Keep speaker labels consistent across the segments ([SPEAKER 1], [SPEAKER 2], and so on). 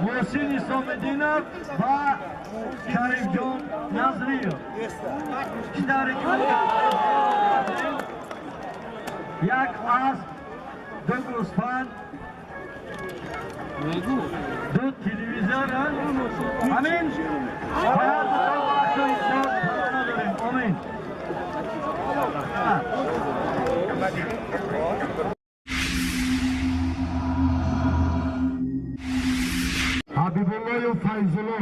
[SPEAKER 1] Муҳсин Исомиддинов ва Шарифҷон Назриев. Чӣ тавре ки як асп, ду гӯсфанд, ду телевизор, ҳамин дорем. Омин.
[SPEAKER 2] Ҳабибуллою Файзулло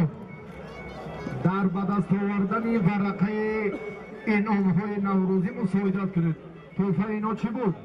[SPEAKER 2] дар ба даст овардани варақаи инъомҳои наврӯзӣ мусоидат кунед. Тӯҳфаи ино чӣ буд?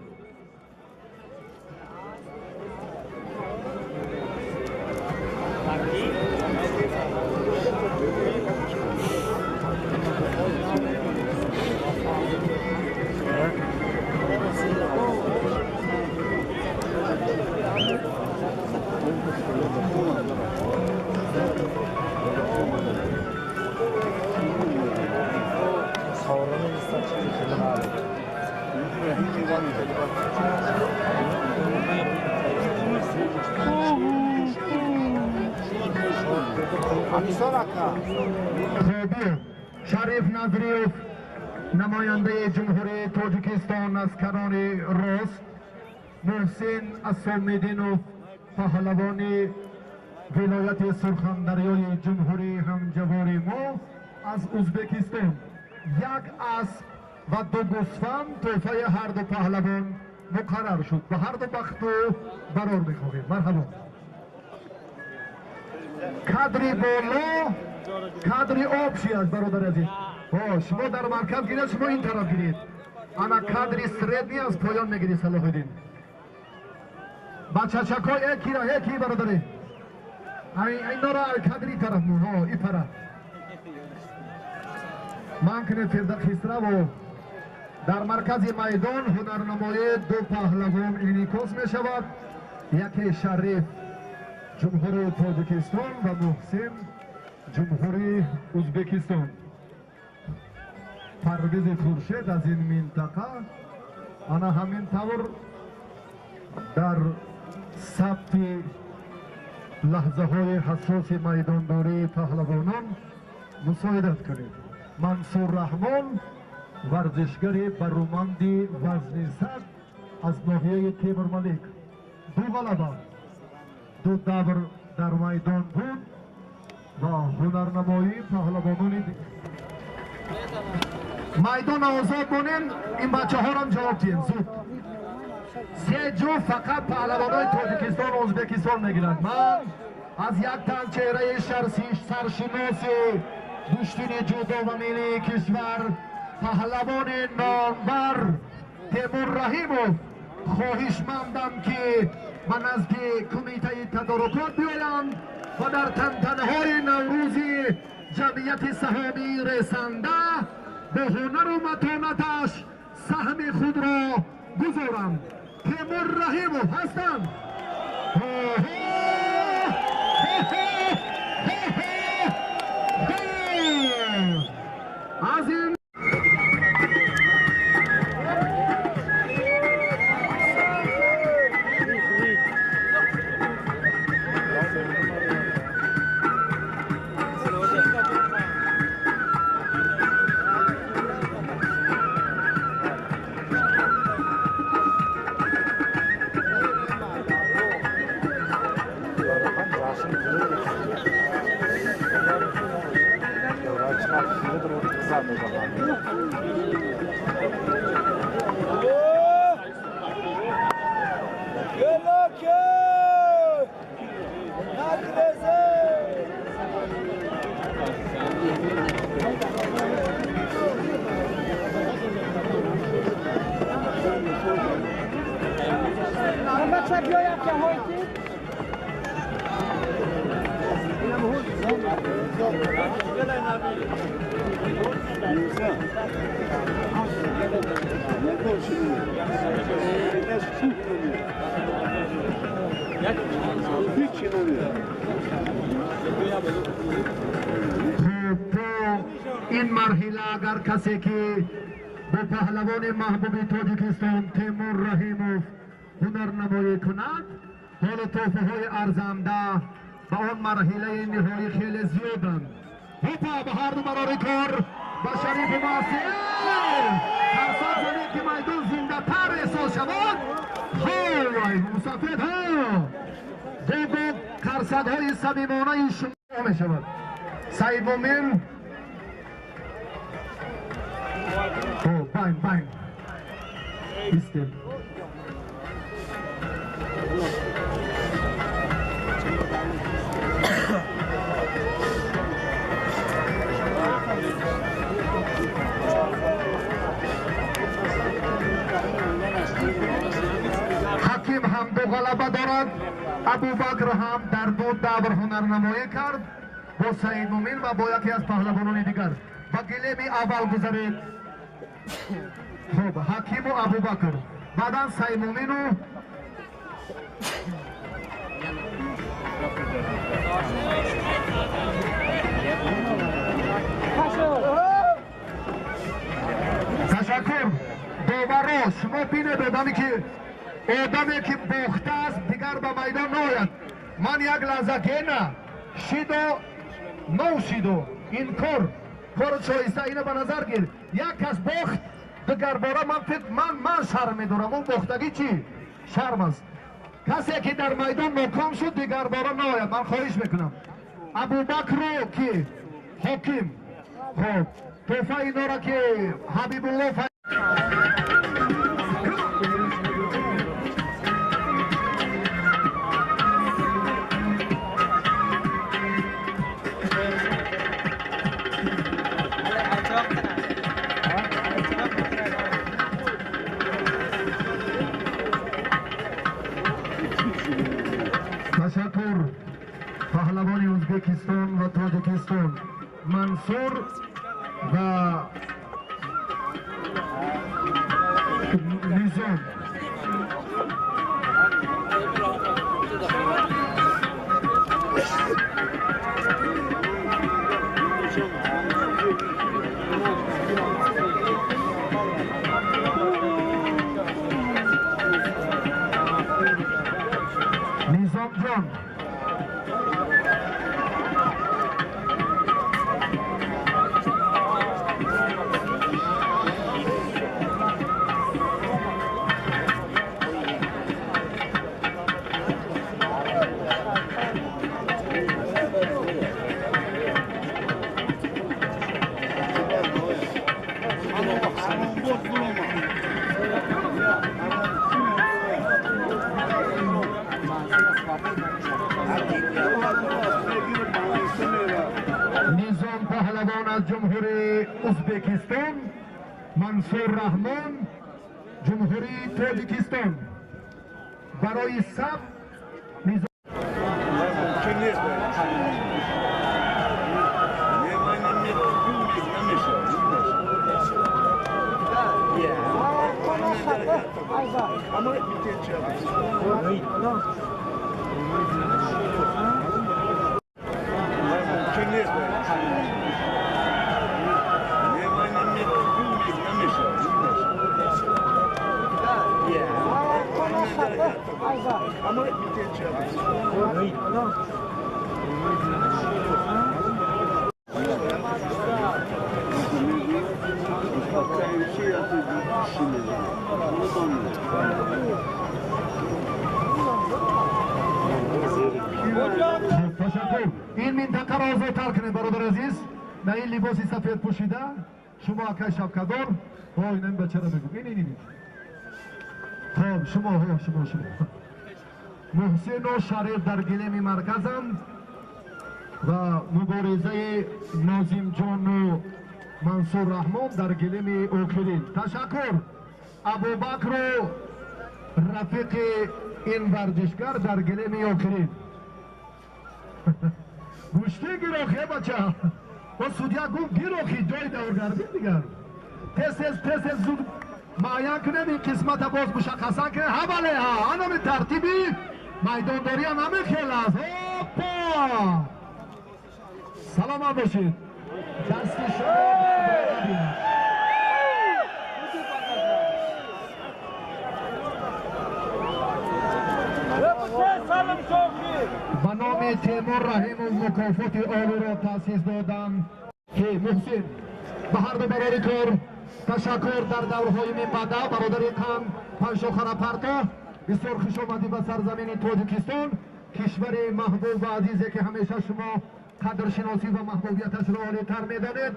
[SPEAKER 2] Хобиев Шариф Назриев, намояндаи Ҷумҳурии Тоҷикистон аз канори рост, Муҳсин Асомиддинов, паҳлавони вилояти Сурхандарёи ҷумҳурии ҳамҷавори мо аз Узбекистон. Як асп ва ду гӯсфанд тӯҳфаи ҳарду паҳлавон муқаррар шуд. Ба ҳарду бахту барор мехоҳем. Марҳабо. Кадри боло, кадри общий аст, бародари азиз. Шумо дар марказ гиред, шумо ин тараф гиред. Ана кадри средний аз поён мегиред. Салоҳиддин, бачачако, экира эки, бародари, инора кадри тараф и пара ман кунед. Фирда Хисраву дар маркази майдон ҳунарнамоии ду паҳлавон инъикос мешавад: яке Шариф, Ҷумҳурии Тоҷикистон, ва Муҳсин, Ҷумҳурии Узбекистон. Парвизи Хуршед аз ин минтақа ана ҳамин тавр дар сабти лаҳзаҳои ҳассоси майдондории паҳлавонон мусоидат кунед. Мансур Раҳмон, варзишгари баруманди вазни 100 аз ноҳияи Темурмалик, ду ғалаба, ду давр дар майдон буд ва ҳунарнамоии паҳлавонони майдона озод монем. Ин бачаҳорам ҷавоб диҳем зуд. Се ҷуфт фақат паҳлавонои Тоҷикистон, Ӯзбекистон мегиранд. Ман аз як тан чеҳраи саршиноси гӯштини ҷудо ва миллии кишвар, паҳлавони номбар Темур Раҳимов хоҳишмандам, ки ба назди кумитаи тадорукот биёянд ва дар тантанаҳои наврӯзи ҷамъияти саҳомии ресанда бо ҳунару матонаташ саҳми худро гузоранд. Темур Раҳимов ҳастанд. Аз ин Хуб, то ин марҳила агар касе ки бо паҳлавони маҳбуби Тоҷикистон Темур Раҳимов ҳунарнамоӣ кунад, ҳоло тӯҳфаҳои арзанда Ба он марҳилаи ниҳоӣ хеле зиёданд. Ҳопа, ба ҳарду барори кор ба Шарифу Муҳсин. Қарсак занед, ки майдон зиндатар эҳсос шавад. Ҳой, мусафед, ҳо, бо қарсакҳои самимонаи шумо мешавад. Саидмумин, байн байн истем. Ҳаким ҳам ду ғалаба дорад, Абубакр ҳам дар ду давр ҳунарнамоӣ кард бо Саидмумин ва бо яке аз паҳлавонони дигар. Ба гилеми аввал гузаред. Хуб, Ҳакиму Абубакр, баъдан Саидмумину. Ташаккур, доваро. Шумо бинед, одаме ки бохтааст, дигар ба майдон наояд. Ман як лаҳза гена шидо нов шидо. Ин кор кори шоиста, ина ба назар гир. Як кас бохт, дигарбора ман фикр ман шарм медорам. Он бохтагӣ чӣ шарм аст? Касе ки дар майдон ноком шуд, дигарбора наояд, ман хоҳиш мекунам. Абубакру ки ҳоким, хоб, тӯҳфаи инора ки Ҳабибулло. Ташаккур. Паҳлавони Ӯзбекистон ва Тоҷикистон Мансур ва Низом. Низомҷон. Низом паҳлавон аз Ҷумҳурии Ӯзбекистон, Мансур Раҳмон, Ҷумҳурии Тоҷикистон. Барои саб Низом.
[SPEAKER 3] Мумкин нест. Не, ман намешавад. Ама мумкин нест. Не, ман намешавад. Ама
[SPEAKER 2] Ташаккур. Ин минтақаро озодтар кунед, бародари азиз. На, ин либоси сафед пӯшида шумо, акай шапкадор. Ҳо, ина ин бачара мегӯм, ин ин ин. Хоб, шумо, ҳо, шумо, шумо. Муҳсину Шариф дар гилеми марказанд ва муборизаи Нозимҷону Мансур Раҳмон дар гилеми охирин. Ташаккур. Абубакру рафиқи ин варзишгар дар гилеми охирин. Гӯштӣ гирохи, бача. О, судья гуфт, гирохи ҷои давргардӣ дигар. Тез, тез, тез, тез, зуд муайян кунем ин қисмата, боз мушаххасан кунем. Ҳа, бале, ҳа, анами тартиби майдондориам ҳамин хел аст. Опа, саломат бошед. Дасти шумо. Ба номи Номи Темур Раҳимов мукофоти олиро таъсис доданд, ки Муҳсин ба ҳарду барори кор ташаккур. Дар даврҳои минбаъда бародари қанд панҷшохара парто, бисёр хушомадӣ ба сарзамини Тоҷикистон, кишвари маҳбуб ва азизе, ки ҳамеша шумо қадршиносӣ ва маҳбубияташро олитар медонед.